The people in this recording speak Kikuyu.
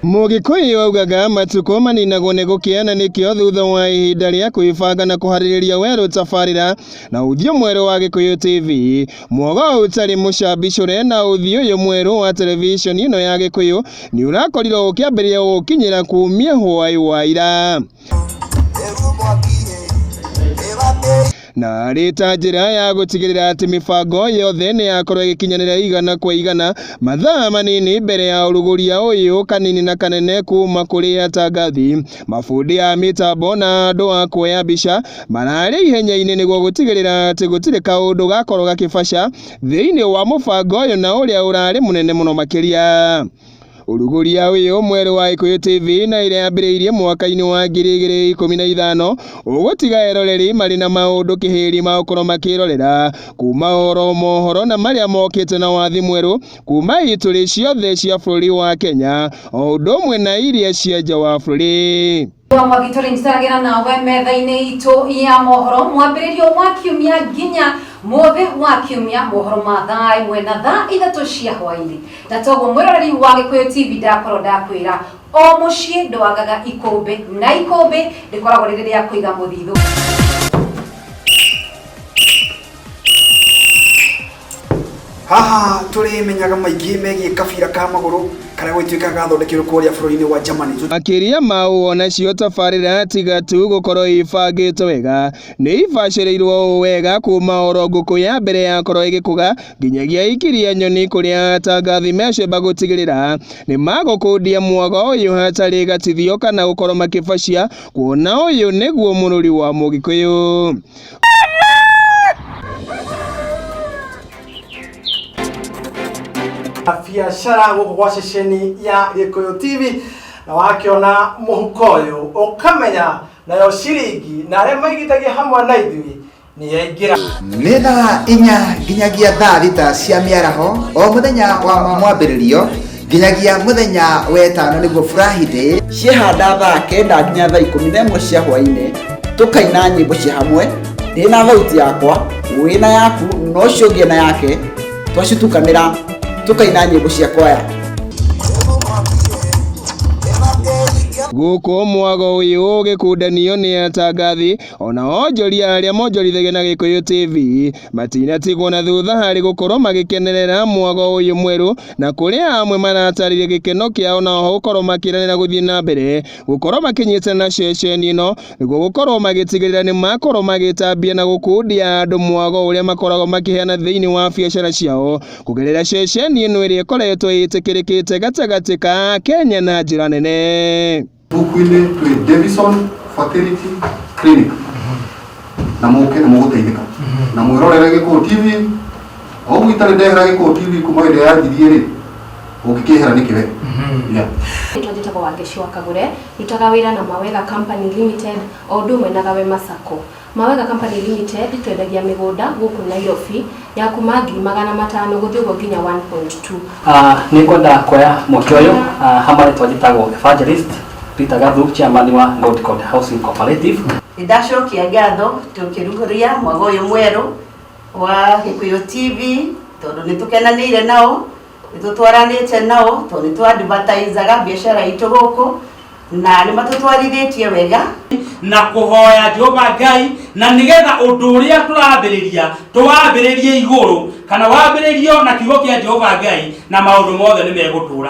Mũgĩkũyũ augaga matukũ maninagwo nĩ gũkĩa na nĩkĩo thutha wa ihinda rĩa kwĩbanga na kũharĩrĩria werũ tabarĩra na ũthiũ mwerũ wa Gĩkũyũ TV, mwago ũtarĩ mũcambicũre na ũthiũ ũyũ mwerũ wa televisheni ĩno ya Gĩkũyũ nĩ ũrakorirwo ũkĩambĩrĩria gũkinyĩra kumia hwaĩ wa ira. Na arĩ ta njĩra ya gũtigĩrĩra atĩ mĩbango yothe nĩ yakorwo ĩgĩkinyanĩra igana kwa igana mathaa manini mbere ya ũrugũria ũyũ kanini na kanene kuma kũrĩ atangathi, mabundi a mĩtambo na andũ a kuoya mbica mararĩ ihenya-inĩ nĩguo gũtigĩrĩra atĩ gũtirĩ kaũndũ gakorwo gakĩbaca thĩinĩ wa mũbango ũyũ na ũrĩa ũrarĩ mũnene mũno makĩria. Ũrugũria ũyũ mwerũ wa Gĩkũyũ TV na ĩrĩa yambĩrĩirie mwaka-inĩ wa 2015 ũgũtiga eroreri marĩ na maũndũ kĩhĩri ma gũkorwo makĩrorera kuma oro mohoro na marĩa mokĩte na wathi mwerũ kuma itũrĩ ciothe cia bũrũri wa Kenya o ũndũ ũmwe na iria cia nja wa bũrũri. Wa mwaki tũrĩ njitaragĩra nawe metha-inĩ itũ ya mohoro mwambĩrĩrio wa kiumia nginya mũthĩ wa kiumia mohoro ma thaa 1 na thaa 3 cia hwaĩ-inĩ. Na toguo mwĩroreri wa Gĩkũyũ TV ndakorwo ndakwĩra o mũciĩ ndwagaga ikũmbĩ na ikũmbĩ rĩkoragwo rĩrĩ rĩa kũiga mũthithũ. Haha tũrĩmenyaga maingĩ megiĩ kabira ka magũrũ karĩa gũgĩtuĩkaga gathondekeirwo kũrĩa bũrũri-inĩ wa Germany. Makĩria ma ũũ onacio tabarĩra tiga tu gũkorwo ibangĩtwo wega nĩ ibacĩrĩirwo ũũ wega kuma oro ngũkũ ya mbere yakorwo ĩgĩkũga nginyagia ikiria nyoni kũrĩa atangathi mecemba gũtigĩrĩra nĩ magũkundia mwago ũyũ hatarĩ gatithio kana gũkorwo makĩbacia kuona ũyũ nĩguo mũrũri wa Mũgĩkũyũ. Biacara gũkũ gwa ceceni ya Gĩkũyũ TV na wakĩona mũhuko ũyũ ũkamenya nayo ciringi na arĩa maigithagia hamwe na ithuĩ nĩ yaingĩra. Nĩ thaa 4 nginyagia thaa 6 cia mĩaraho o mũthenya wa mwambĩrĩrio nginyagia mũthenya wetano nĩguo Friday. Ciehanda thaa 9 nginya thaa 11 cia hwaĩ-inĩ tũkaina nyĩmbo cia hamwe ndĩ na thauti yakwa wĩna yaku na ũcio ũngĩ na yake twacitukanĩra tũkaina nyĩmbo cia kwaya. Gũkũ mwago ũyũ ũgĩkundanio nĩ atangathi ona onjoria arĩa monjorithagia na Gĩkũyũ TV matinatigwo na thutha harĩ gũkorwo magĩkenerera mwago ũyũ mwerũ na kũrĩa amwe maratarĩria gĩkeno kĩao na oho gũkorwo makĩranĩra gũthiĩ na mbere gũkorwo makĩnyitana na ceceni ĩno nĩguo gũkorwo magĩtigĩrĩra nĩ makorwo magĩtambia na gũkundia andũ mwago ũrĩa makoragwo makĩheana thĩinĩ wa biacara ciao kũgerera ceceni ĩno ĩrĩa ĩkoretwo ĩtĩkĩrĩkĩte gatagatĩ ka Kenya na njĩra nene. Buku-inĩ twĩ Davison Fertility Clinic na mũke nĩ mũgũteithĩka na mwĩrorere Gĩkũyũ TV o ũguo itarĩ ndehera Gĩkũyũ TV kuma hĩndĩ ĩrĩa yanjirie rĩ ũngĩkĩehera nĩkĩ we? Yeah. Rĩtwa njĩtagwo Wangeci wa Kagure, ndutaga wĩra na Mawega Company Limited o ũndũ ũmwe na Gawema Sacco. Mawega Company Limited twendagia mĩgũnda gũkũ Nairobi ya kuma 500,000 gũthiĩ ũguo nginya 1.2. Nĩ ngwenda kuoya mweke ũyũ hamwe rĩtwa njĩtagwo Evangelist Peter Gathu, chairman wa Goldcon Housing Cooperative. Nĩndacokia ngatho tũkĩrugũria mwago ũyũ mwerũ wa Gĩkũyũ TV tondũ nĩ tũkenanĩire nao, nĩ tũtwaranĩte nao tondũ nĩ tũ-advertisaga biacara itũ gũkũ na nĩ matũtwarithĩtie wega. Na kũhoya Jehova Ngai na nĩgetha ũndũ ũrĩa tũrambĩrĩria tũwambĩrĩrie igũrũ kana wambĩrĩrio na kiugo kĩa Jehova Ngai na maũndũ mothe nĩ megũtũra.